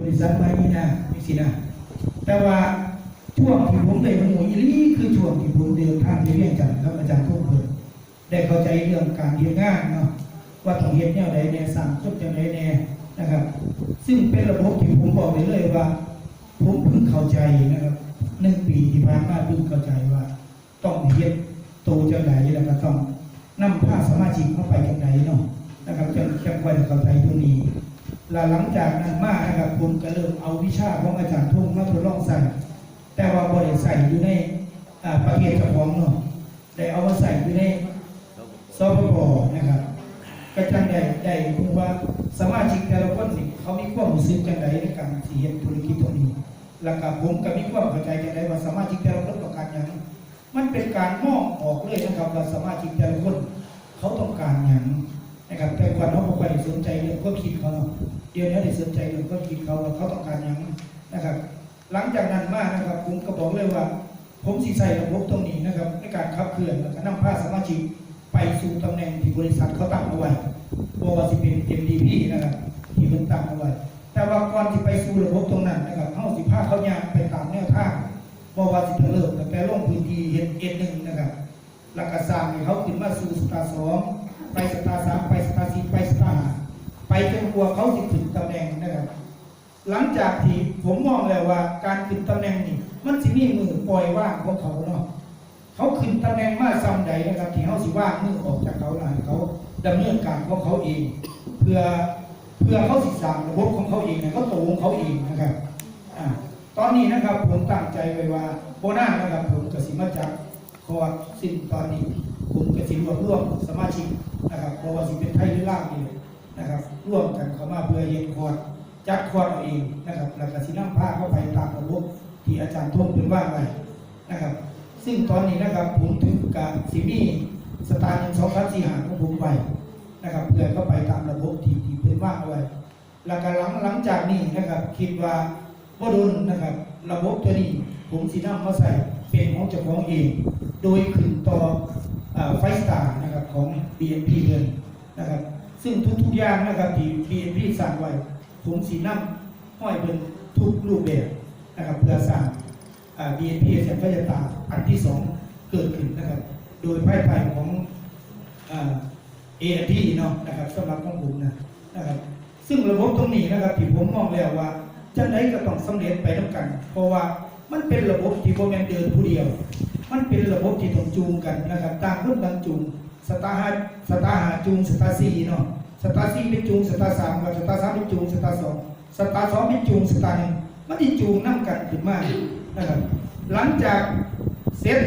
ບໍລິສັດມານີນາ ຈັ່ງຊີ້ນະ. ແຕ່ວ່າຊ່ວງທີ່ຜົມໄດ້ຮູ້ອີ່ຫຼີ ຄືຊ່ວງທີ່ຜົມເດີນທາງໄປວຽງຈັນກັບອາຈານພົງເພິ່ນ ໄດ້ເຂົ້າໃຈເລື່ອງການເຮັດງານເນາະ ວ່າຕ້ອງເຮັດແນວໃດແດ່ ສ້າງຄົນຈັ່ງໃດແດ່ນະຄັບ. ຊຶ່ງເປັນລະບົບທີ່ຜົມບອກໄດ້ເລີຍວ່າ ຜົມເພິ່ງເຂົ້າໃຈນະຄັບ ໜຶ່ງປີທີ່ຜ່ານມາເພິ່ງເຂົ້າໃຈວ່າ ຕ້ອງເຮັດໂຕຈັ່ງໃດ ແລ້ວກໍຕ້ອງນຳພາສະມາຊິກເຮົາໄປຈັ່ງໃດເນາະ ນະຄັບ ຈັ່ງ ຈັ່ງຄ່ອຍໄດ້ເຂົ້າໃຈຕົງນີ້. ແລ້ວຫຼັງຈາກນັ້ນມານະຄັບ ຜົມກໍເລີ່ມເອົາວິຊາຂອງອາຈານພົງມາທົດລອງໃຊ້ ແຕ່ວ່າບໍ່ໄດ້ໃຊ້ຢູ່ໃນ ອາ ປະເທດເຈົ້າຂອງເນາະ ໄດ້ເອົາມາໃຊ້ຢູ່ໃນ ສປປ ນະຄັບ ກໍຈັ່ງໄດ້ ໄດ້ຮູ້ວ່າສະມາຊິກແຕ່ລະຄົນນີ້ ເຂົາມີຄວາມຮູ້ສຶກຈັ່ງໃດໃນການຊິເຮັດທຸລະກິດຕົງນີ້ ແລ້ວກໍຜົມກໍມີຄວາມເຂົ້າໃຈຈັ່ງໃດວ່າສະມາຊິກແຕ່ລະຄົນຕ້ອງການຫຍັງ. ມັນເປັນການມອງອອກເລີຍນະຄັບວ່າສະມາຊິກແຕ່ລະຄົນເຂົາຕ້ອງການຫຍັງນະຄັບ. ແຕ່ກ່ອນເຮົາບໍ່ຄ່ອຍໄດ້ສົນໃຈເລື່ອງຄວາມຄິດເຂົາເນາະ ດຽວນີ້ໄດ້ສົນໃຈເລື່ອງຄວາມຄິດເຂົາວ່າເຂົາຕ້ອງການຫຍັງນະຄັບ. ຫຼັງຈາກນັ້ນມານະຄັບ ຜົມກໍບອກເລີຍວ່າ ຜົມຊິໃຊ້ລະບົບຕົງນີ້ນະຄັບ ໃນການຂັບເຄື່ອນ ແລ້ວກໍນຳພາສະມາຊິກໄປສູ່ຕຳແໜ່ງທີ່ບໍລິສັດເຂົາຕັ້ງເອົາໄວ້ ບໍ່ວ່າຊິເປັນ ເອັມ ດີ ພີ ນະຄັບ ທີ່ເພິ່ນຕັ້ງເອົາໄວ້. ແຕ່ວ່າກ່ອນຊິໄປສູ່ລະບົບຕົງນັ້ນນະຄັບ ເຮົາຊິພາເຂົາຍ່າງໄປຕາມແນວທາງ ບໍ່ວ່າຊິເລີ່ມຕັ້ງແຕ່ລົງພື້ນທີ່ເຮັດ ເອ ໜຶ່ງ ນະຄັບ ແລ້ວກໍສ້າງໃຫ້ເຂົາຂຶ້ນມາສູ່ສະຕາສອງ ໄປສະຕາສາມ ໄປສະຕາສີ່ ໄປສະຕາຫ້າ ໄປຈົນກວ່າເຂົາຊິຂຶ້ນຕຳແໜ່ງນະຄັບ. ຫຼັງຈາກທີ່ຜົມມອງແລ້ວວ່າການຂຶ້ນຕຳແໜ່ງນີ້ ມັນຊິມີມື້ປ່ອຍວາງຂອງເຂົາເນາະ ເຂົາຂຶ້ນຕຳແໜ່ງມາຊ່ຳໃດນະຄັບ ທີ່ເຮົາຊິວາງມືອອກຈາກເຂົາ ແລ້ວໃຫ້ເຂົາດຳເນີນການຂອງເຂົາເອງ ເພື່ອ ເພື່ອເຂົາຊິສ້າງລະບົບຂອງເຂົາເອງ ໃຫ້ເຂົາໂຕຂອງເຂົາເອງນະຄັບ. ອາ ຕອນນີ້ນະຄັບ ຜົມຕັ້ງໃຈໄວ້ວ່າບໍ່ນານນະຄັບ ຜົມກໍຊິມາຈັດຄອດ ຊຶ່ງຕອນນີ້ຜົມກໍຊິລວບລວມສະມາຊິກນະຄັບ ບໍ່ວ່າຊິເປັນໄທ ຫຼື ລາວນີ້ແຫຼະ ນະຄັບ ລວມກັນເຂົ້າມາເພື່ອເຮັດຄອດ ຈັດຄອດເອົາເອງນະຄັບ ແລ້ວກໍຊິນຳພາເຂົ້າໄປຕາມລະບົບທີ່ອາຈານທົງເພິ່ນວາງໄວ້ນະຄັບ. ຊຶ່ງຕອນນີ້ນະຄັບ ຜົມຖືກະຊິມີສະຕາ ໜຶ່ງ ສອງ ສາມ ສີ່ ຫ້າ ຂອງຜົມໄວ້ນະຄັບ ເພື່ອເຂົ້າໄປຕາມລະບົບທີ່ ທີ່ເພິ່ນວາງເອົາໄວ້. ແລ້ວກໍຫຼັງ ຫຼັງຈາກນີ້ນະຄັບ ຄິດວ່າບໍ່ດົນນະຄັບ ລະບົບຕົວນີ້ຜົມຊິນຳມາໃຊ້ເປັນຂອງເຈົ້າຂອງເອງ ໂດຍຂຶ້ນຕໍ່ ອາ ໄຟສະຕານະຄັບ ຂອງ ບີເອັມພີ ເພິ່ນ ນະຄັບ ຊຶ່ງທຸກໆຢ່າງນະຄັບ ທີ່ ບີເອັມພີ ສ້າງໄວ້ ຜົມຊິນຳຮອຍເພິ່ນທຸກຮູບແບບນະຄັບ ເພື່ອສ້າງ ອາ ບີເອັມພີ ເອເຊຍ ໄຟສະຕາ ອັນທີສອງເກີດຂຶ້ນນະຄັບ ໂດຍພາຍໃຕ້ຂອງ ອາ ເອ ອັນ ດີ ເນາະ ນະຄັບ ສຳລັບຂອງຜົມນະ ນະຄັບ. ຊຶ່ງລະບົບຕົງນີ້ນະຄັບ ທີ່ຜົມມອງແລ້ວວ່າ ຈັ່ງໃດກໍຕ້ອງສຳເລັດໄປນຳກັນ ເພາະວ່າມັນເປັນລະບົບທີ່ບໍ່ແມ່ນເດີນຜູ້ດຽວ ມັນເປັນລະບົບທີ່ຕ້ອງຈູງກັນນະຄັບ ຕ່າງຄົນຕ່າງຈູງ ສະຕາ ສະຕາຫ້າຈູງສະຕາສີ່ເນາະ ສະຕາສີ່ໄປຈູງສະຕາສາມ ສະຕາສາມໄປຈູງສະຕາສອງ ສະຕາສອງໄປຈູງສະຕາໜຶ່ງ ມັນຊິຈູງນຳກັນຂຶ້ນມານະຄັບ. ຫຼັງຈາກເສັດ